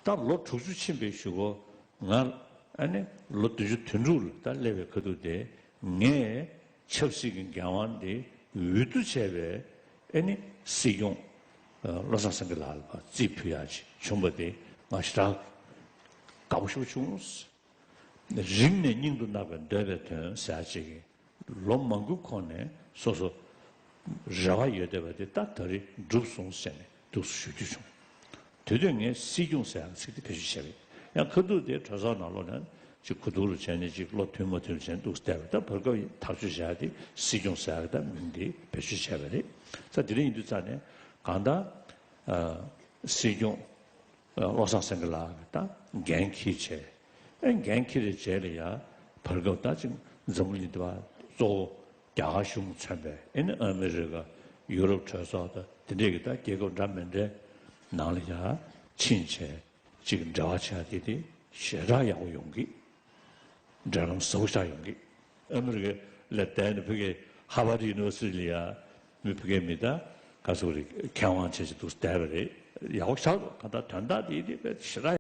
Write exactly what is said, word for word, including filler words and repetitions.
ད་ལོ་དྲུག་ཅུ་ཕྱིན་པའི་གཞུག་གུ་ང་ཨ་ནི་ལོ་བདུན་ཅུ་དོན་དྲུག་ལ་ད་སླེབས་པའི་ཁ་ཐུག་དེ། ངས་ཆབ་སྲིད་ཀྱི་འགན་དབང་དེ་འོས་བསྡུ་བྱས་པའི་ཨ་ནི་སྲིད་སྐྱོང་བློ་བཟང་སེང་གེ་ལགས་ལ་རྩིས་ཕུལ་ཡག་ཅིག་བྱུང་བ་དེ་ང་ཞེ་དྲག་དགའ་པོ་ཞེ་པོ་བྱུང་། རིང་ནས་སྙིང་དུ་བརྣག་པའི་འདོད་པའི་དོན་ཟེར་ཡག་ཅིག་གིས་ལོ་མང་པོའི་གོང་ནས་སོ་སོ་རེ་བ་ཡོད་བསྡད་པ་དེ་ད་ད་རེས་འགྲུབ་སོང་ཟེར་ནས་འདུག་སེ་ཞུ་རྒྱུ་བྱུང་། དེ་དུས་ངས་སྲིད་སྐྱོང་ཟེར་ཡག་ཚིག་དེ་བེད་སྤྱོད་བྱས་པ་རེད། ཡང་ཁ་ཐུག་དེ་གྲོས་ཚོགས་ནང་ལོགས་ནས་ཅིག་གོ་བསྡུར་བྱས་ནས་ཅིག་བློ་མཐུན་མ་མཐུན་བྱས་འདུག་སེ་བསྡད་པ། ད་བར་སྐབས་ཐག་གཅོད་བྱས་ཏེ་སྲིད་སྐྱོང་ཟེར་ཡག་ད་མིང་དེ་བེད་སྤྱོད་བྱས་པ་རེད། ད་དེ་རིང་ཡིན་དུས་ཙང་ནས་གང་ལྟར་ཨ་སྲིད་སྐྱོང་བློ་བཟང་སེང་གེ་ལགས་ཀྱིས་ད་འགན་འཁྱེར་བྱས། ཨེ་འགན་འཁྱེར་བའི་རྗེས་ལ་ཡ་བར་སྐབས་ད་ཅིག་འཛམ་བུ་གླིང་འདི་པ་གཙོ་བོ་རྒྱ་གར་གཞུང་མཚོན་པའི་ཨེ་ནི་ཨ་མི་རི་ཀ། ཡུ་རོབ་གྲོས་ཚོགས་དང་དེ་འདྲས་ཀྱི་ད་རྒྱལ་ཁབ་འདྲ་མི་འདྲའི་ནང་ལ་ཡ་ཕྱིན་བྱས་ཅིག་འབྲེལ་བ་བྱས་དེ་དེ་ཞེ་དྲག་ཡག་པོ་ཡོང་གི། འབྲེལ་ལམ་ཟབ་ཆགས་ཡོང་གི། ཨ་མི་རི་ཀའི་ལ་བསྡད་ནས་ཕ་གིའི་ཧར་ཝར་ཌི་ཡུ་ནི་ཝར་སི་ཊི་ལ་ཡ་མི་ཕ་གིའི་མི་ད་ག་ཚོད་རེད། མཁས་དབང་བྱས་ཅིག་འདུག་བསྡད་པ་རེད། ཡག་པོ་ཆགས་འདུག་གང་ལྟར་དོན་དག་དེ་དེ་དཔེ་ཞེ་དྲག